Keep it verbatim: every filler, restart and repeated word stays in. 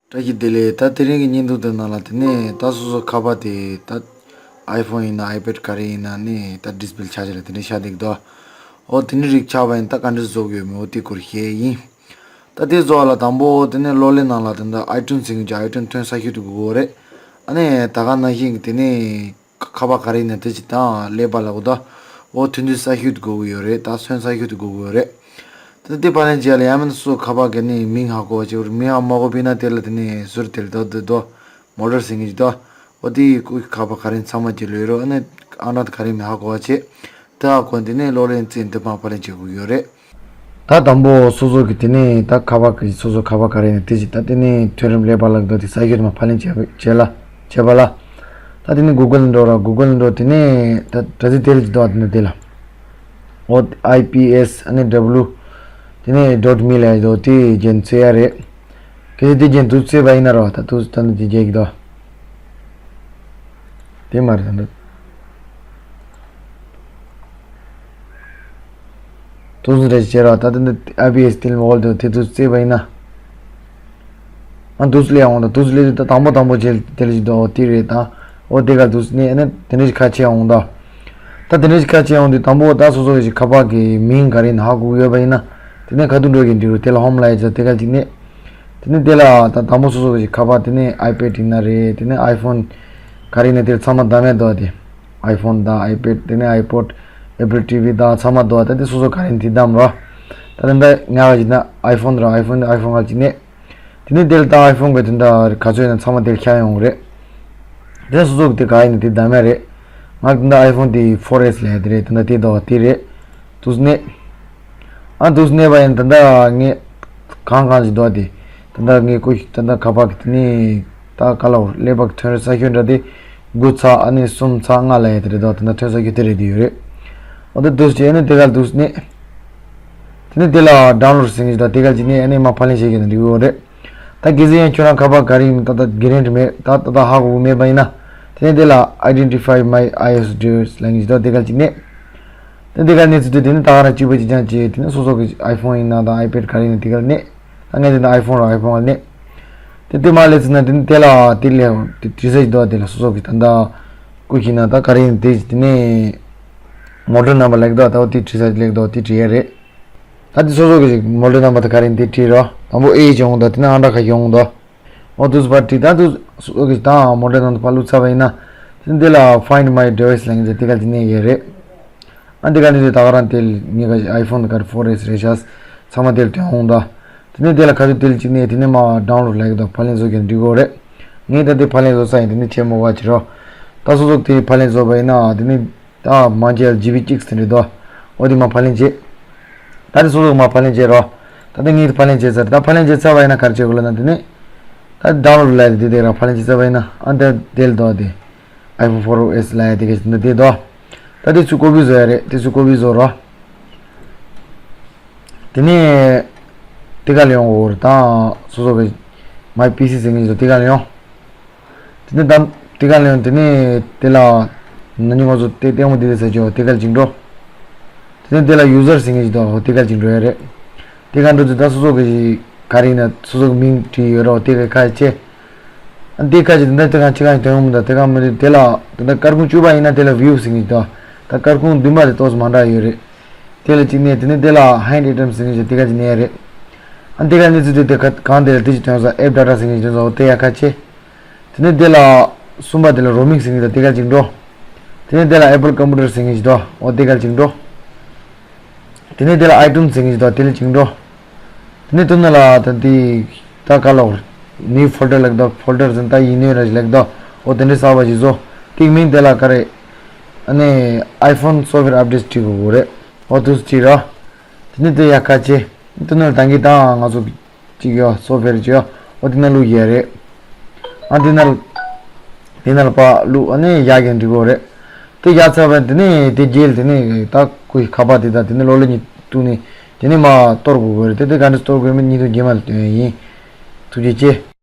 བཀྲ་ཤིས་བདེ་ལེགས། ད་དེ་རིང་གི་བརྙན་ཐུང་དེ་ནང་ལ་དེ་ནས་ད་སོ་སོ་ཁ་པར་དེ་ད་ཨའི་ཕོན་ཡིན་ན་ཨའི་པེ་ཌི་ག་རེ་ཡིན་ན་ནི་ད་ཌི་སི་པི་ལེ་ཆགས་ཆགས་ལ་དེ་འདྲ་ཤར་བསྡད་ཀྱི་འདུག་འོ་དེ་འདྲ་རིགས་ཆགས་པ་ཡིན་ན་ད་ག་འདྲ་བཟོ་དགོས་མིན་འོ་དེ་སྐོར་བཤད་ཡིན། ད་དེ་བཟོ་བ་ལ་དང་པོ་དེ་ནས་གློག་ཀླད་ནང་ལ་དེ་འདྲ་ཨའི་ཊུན་ཟེར་མཁན་གྱི་ཨའི་ཊུན་ཐོན་ས་ཤོད་དུ་དགོས་རེད། ཨ་ནི་ད་ག་ནང་བཞིན་གྱི་དེ་ནས་ཁ་པར་ག་རེ་ཡིན་ན་དེ་ཅིག་དང་ཀླད་པ་ལ་འོ་ད་འོ་ཐོན་དུས་ས་ཤོད་དུ་དགོས་ཀྱི་ཡོད་རེད། ད་སོན་ས་ཤོད་དུ་དགོས་ཀྱི་ཡོད་རེད། ད་དེ་ཕབ་ལེན་བྱས་ལ་ཡང་མིན་སོ་ཁ་པར་གི་ནི་མིང་ཧ་གོ་བ་བྱེད་དགོས་རེད། མིང་ཧ་མ་གོ་བས་ན་དེ་ལ་དེ་ནི་ཟུར་དེར་དོ་དོ་དོ་མོ་ཊར་ཟེར་མཁན་གྱི་དོ། འོ་དེ་ཡི་སྐུ་ཁ་པར་ག་རེ་ཚང་མ་གྱི་ལོས་རོ། ཨ་ནི་ཨང་གྲངས་ག་རེ་མིན་ཧ་གོ་བ་བྱེད། དེ་ཧ་གོ་དེ་ནི་གློག་ཀླད་རྩེ་འདི་ཕབ་ཕབ་ལེན་བྱེད་དགོས་ཡོད་རེད། ད་དང་པོ་སོ་སོ་གི་དེ་ནི་ད་ཁ་པར་གི་སོ་སོ་ཁ་པར་ག་རེ་ནི་དེ་ཅིག་ད་དེ་ནི་ཐོན་རིམ་ཀླད་པ་ལ་འདོད་དེ་ས་ཤོད་མ་ཕབ་ལེན་བྱེད་བྱེད་ལ་བྱེད་པ་ལ། ད་དེ་ནི་གུ་གལ་འགྲོ་ར་གུ་གལ་འགྲོ་དེ་ནི་ད་དྲ་ཚིགས་དེ་ལ་ཅིག་འདུག་དེ་ནི་དེ་ལ། འོ་ཨའི་པི་ཨེས་ཨ་ནི་ཌབ་ལུ་དེ་ནས་ཌོཊ་མི་ལ་ཡོད་དེ་རྒྱན་བཙལ་ཡ་རེད། གལ་སྲིད་དེ་རྒྱན་དུ་བཙལ་བ་ཡིན་ན་རོ། ད་དུ་ད་ནི་དེ་རྒྱན་གྱི་དོ། དེ་མ་རེད་ད་འདི། དུ་སུ་འདྲ་ཞིག་བྱེད་རོ། ད་ད་འདི་ཨའི་པི་ཨེས་དེ་ལ་མོ་གོལ་དུ་དེ་དུ་བཙལ་བ་ཡིན་ན། ཨ་དུས་ལས་འོང་ད་དུས་ལས་ད་དང་པོ་དང་པོ་བྱེད་དེ་ལས་ཞིག་འདུག་དེ་རེད་ད། འོ་དེ་ག་དུས་ནས་ཨ་ནི་དེ་འདྲ་ཞིག་ཁ་ཕྱེ་འོང་ད། ད་དེ་འདྲ་ཞིག་ཁ་ཕྱེ་འོང་དུས་དང་པོ་ད་སོ་སོ་གི་ཞིག་ཁ་པར་གི་མིང་ག་རེ་ཡིན་ཧ་གོ་ཡོད་པ་ཡིན་ན། དེ་ནས་ཁ་ཐུག་འགྲོ་གི་འདི་རུ་དེ་ལ་ཧོམ་ལ་ཡི་ཚོ་དེ་ག་ཅིག་ནས། དེ་ནས་དེ་ལ་ད་དང་པོ་སོ་སོ་གི་ཞིག་ཁ་པར་དེ་ནས་ཨའི་པེ་ཌི་ཡིན་ན་རེད། དེ་ནས་ཨའི་ཕོན་ག་རེ་ཡིན་ན་དེ་ཚང་མ་བདམས་ཡ་འདུག་དེ། ཨའི་ཕོན་དང་ཨའི་པེ་ཌི་དེ་ནས་ཨའི་པོཌ་ཨེ་པལ་ཊི་ཝི་དང་ཚང་མ་འདུག་ད་དེ་སོ་སོ་ག་རེ་ཡིན་དེ་བདམས་རོ། ད་དེ་འདྲ་ང་ག་ཅིག་ན་ཨའི་ཕོན་རོ། ཨའི་ཕོན་ཨའི་ཕོན་ག་ཅིག་ནས། དེ་ནས་དེ་ལ་ད་ཨའི་ཕོན་གི་དེ་འདྲ་ག་ཚོད་ཡིན་ན་ཚང་མ་དེ་ལ་ཤར་ཡོང་གི་རེད། དེ་ནས་སོ་སོ་གི་དེ་ག་ཡིན་ན་དེ་བདམས་ཡ་རེད། ང་དེ་འདྲ་ཨའི་ཕོན་དེ་ཕོར་ཨེས་ལབ་ཡ་དེ་རེད། དེ་འདྲ་དེ་འདུག་དེ་རེད། དུས་ནས། ཨ་དུས་ནས་བ་ཡིན་ད་ལྟ་ངས་གང་གང་ཞིག་འདུག་དེ། ད་ལྟ་ངས་ཀོ་ཤི་ད་ལྟ་ཁ་པར་གི་དེ་ནས་ད་ག་ལ་འོར་ཀླད་པ་གི་ཐོན་རེ་ས་ཤོད་འདྲ་དེ་དགུ་ཚག་ཨ་ནི་གསུམ་ཚག་ལྔ་ལ་ཡ་དེ་རེད་འདུག་ད་ལྟ་ཐོན་ས་ཤོད་དེ་རེད་དེ་ཡོད་རེད། འོ་དེ་དུས་བྱས་ནས་དེ་ག་དུས་ནས། དེ་ནས་དེ་ལ་ཌའུན་ལོཌ་ཟེར་མཁན་ཞིག་དང་དེ་ག་ཅིག་ནས་ཨ་ནི་མ་ཕབ་ལེན་བྱེད་མཁན་དང་འགྲིག་གི་ཡོད་རེད། ད་གལ་སྲིད་ཡང་ཁྱོད་རང་ཁ་པར་ག་རེ་ཡིན་ད་ལྟ་གེ་རེན་ཊི་མེད་ད་ད་ལྟ་ཧ་གོ་གི་མེད་པ་ཡིན་ན། དེ་ནས་དེ་ལ་Identify my iOS device ལབ་མཁན་ཞིག་དང་དེ་ག་ཅིག་ནས། དེ་དེ་ག་ནས་ཚུད་དེ་དེ་ནས་ད་ག་རང་གཅིག་པ་གཅིག་རྐྱང་བྱས་དེ་ནས་སོ་སོ་གི་ཨའི་ཕོན་ཡིན་ན་དང་ཨའི་པེ་ཌི་ག་རེ་ཡིན་ན་དེ་ག་ནས། ད་ངས་དེ་ནས་ཨའི་ཕོན་རང་ཨའི་ཕོན་ལ་ནས། དེ་དེ་མ་ལས་ཚུད་ན་དེ་ནས་དེ་ལ་དེ་ལས་དེ་བྲིས་ས་ཞིག་འདུག་དེ་ལ་སོ་སོ་གི་ད་ལྟ་སྐུ་ཞིག་ན་ད་ག་རེ་ཡིན་དེ་དེ་ནས་མོ་ཌེལ་ནམ་བར་ལེགས་འདུག་ད་འོ་དེ་བྲིས་ས་ལེགས་འདུག་དེ་བྲིས་ཡ་རེད། ད་དེ་སོ་སོ་གི་མོ་ཌེལ་ནམ་བར་ད་ག་རེ་ཡིན་དེ་བྲིས་རོགས། དང་པོ་ཨེ་ཅིག་འོང་འདུག་དེ་ནས་ཨང་གྲངས་ཁ་ཤས་འོང་འདུག་འོ་དུས་སུ་ཕར་བྲིས་ད་དུས་སུ་འོ་གི་དང་མོ་ཌེལ་ནང་དུ་ཕར་བླུགས་ཚར་བ་ཡིན་ན། དེ་འདི་ལ་Find My Device ལབ་མཁན་དེ་ག་དེ་ནས་ཡོད་རེད། ཨ་འདི་ག་ནས་དེ་ད་ག་རང་དེ་ལ་ངེད་ཀ་ཨའི་ཕོན་དེ་ག་རེ་ཕོར་ཨེས་རེད་ཤག་ཚང་མ་དེ་ལ་དེ་འོང་ད། དེ་ནས་དེ་ལ་ཁ་ཐུག་དེ་ལ་གཅིག་ནས་དེ་ནས་མ་ཌའུན་ལོཌ་ལབ་ཀྱི་འདུག་ཕབ་ལེན་བཟོ་མཁན་འགྲིག་གི་རེད། ངས་ད་དེ་ཕབ་ལེན་བཟོ་ས་ཡིན་དེ་ནས་ཆེ་མོ་བ་བྱེད་རོགས། ད་སོ་སོ་དེ་ཕབ་ལེན་བཟོ་བ་ཡིན་ན་དེ་ནས། ད་མང་ཆེ་ལ་ཇི་བི་གཅིག་ཟིན་རེད་དོ། འོ་དེ་མ་ཕབ་ལེན་བྱེད། ད་དེ་སོ་སོ་མ་ཕབ་ལེན་བྱེད་རོགས། ད་དེ་ངས་ཕབ་ལེན་བྱེད་ཚར། ད་ཕབ་ལེན་བྱེད་ཚར་བ་ཡིན་ན་ག་རེ་བྱེད་དགོས་ལབ་ན་དེ་ནས། ད་ཌའུན་ལོཌ་ལབ་དེ་དེ་རང་ཕབ་ལེན་བྱེད་ཚར་བ་ཡིན་ན་ཨ་འདི་དེ་ལ་དོ་དེ། ཨའི་ཕོན་ཕོར་ཨེས་ལབ་དེ་ག་ཞིག་འདི་དེ་དོ། ད་དེ་ཚུར་ཀོ་པི་བཟོ་ཡ་རེད། དེ་ཚུར་ཀོ་པི་བཟོ་རོགས། དེ་ནས། དེ་ག་ལ་ཡོང་དགོས་རེད་ད། སོ་སོ་གི། མའི་པི་སི་ཟེར་མཁན་ཞིག་དེ་ག་ལ་ཡོང་། དེ་ནས་ད་དེ་ག་ལ་ཡོང་དེ་ནས་དེ་ལ། ན་ནིང་ང་ཚོ་དེ་ལྟད་མོ་དེ་དེ་ཟེར་ཆོག་དེ་ག་ལ་བྱིངས་འགྲོ། དེ་ནས་དེ་ལ་ཡུ་ཟར་ཟེར་མཁན་ཞིག་འདུག་དེ་ག་ལ་བྱིངས་འགྲོ་ཡ་རེད། དེ་ག་འགྲོ་དུས་ད་སོ་སོ་གི་ག་རེ་ཡིན་ན་སོ་སོ་གི་མིང་བྲིས་ཡོད་རོགས་དེ་ག་ཁ་ཕྱེ། དེ་ཁ་ཕྱེ་དེ་འདྲ་དེ་ག་ཅི་ག་དོན་ཡོང་མི་འདུག་དེ་ག་མི་འདུག་དེ་ལ་དེ་འདྲ་སྐར་ཁུང་བཅུ་པ་ཡིན་ན་དེ་ལ་བིའུ་ཟེར་མཁན་ཞིག་འདུག་ད་སྐར་ཁུང་བདུན་པ་དེ་ཏོག་ཙམ་མ་འདྲ་ཡོད་རེད། དེ་ལ་གཅིག་ནས་དེ་ནས་དེ་ལ་ཧེན་ཌི་ཨའི་ཊེམ་ཟེར་མཁན་ཞིག་དེ་ག་ཅིག་ནས་རེད། ཨ་དེ་ག་ནས་ཚུད་དེ་དེ་ག་གང་དེ་ལ་དེ་ཅིག་དོན་ས་ཨེབ་ཌ་ཊ་ཟེར་མཁན་ཞིག་དོན་ས་འོ་དེ་ཡ་ཁ་ཕྱེ། དེ་ནས་དེ་ལ་གསུམ་པ་དེ་ལ་རོ་མིང་ཟེར་མཁན་ཞིག་དེ་ག་ཅིག་འགྲོ། དེ་ནས་དེ་ལ་ཨེ་པལ་ཀམ་པུ་ཊར་ཟེར་མཁན་ཞིག་དོ་འོ་དེ་ག་ཅིག་འགྲོ། དེ་ནས་དེ་ལ་ཨའི་ཊུན་ཟེར་མཁན་ཞིག་དོ་དེ་ལ་ཅིག་འགྲོ། དེ་ནས་དེ་ནས་ལ་ད་དེ་ད་ག་ལ་ནིའུ་ཕོལ་ཌར་ལེགས་དོ་ཕོལ་ཌར་ཟེར་ད་ཡིན་ནོ་ར་ལེགས་དོ་འོ་དེ་འདྲའི་གསར་པ་ཞིག་བཟོ། དེ་མིང་དེ་ལ་ག་རེ། ཨ་ནི་ཨའི་ཕོན་སོཕ་ཝེར་ཨབ་ཌེཊ་བྱེད་དགོས་རེད། འོ་དུས་ཅིག་ར། དེ་ནས་དེ་ཡ་ཁ་ཕྱེ། དེ་ནས་ད་གིན་ད་ང་ཚོ་གཅིག་ཡོད་སོཕ་ཝེར་ཅིག་ཡོད་འོ་དེ་ནས་བླུག་ཡས་རེད། ཨ་དེ་ནས་དེ་ནས་ཕར་བླུག་ཨ་ནི་ཡར་གྱི་འགྲིག་གོ་རེད། དེ་ཡར་ཚར་བ་དེ་ནས་དེ་རྗེས་དེ་ནས་ད་ཁོའི་ཁ་པར་དེ་དང་དེ་ནས་གློག་ཀླད་གཉིས་གཏུག་ནས་དེ་ནས་མར་གཏོར་དགོས་གོ་རེད། དེ་དེ་ག་འདྲ་གཏོར་དགོས་མིན་བརྙན་ཐུང་རྗེས་མ་ལ་སྟོན་ཡིན། ཐུགས་རྗེ་ཆེ།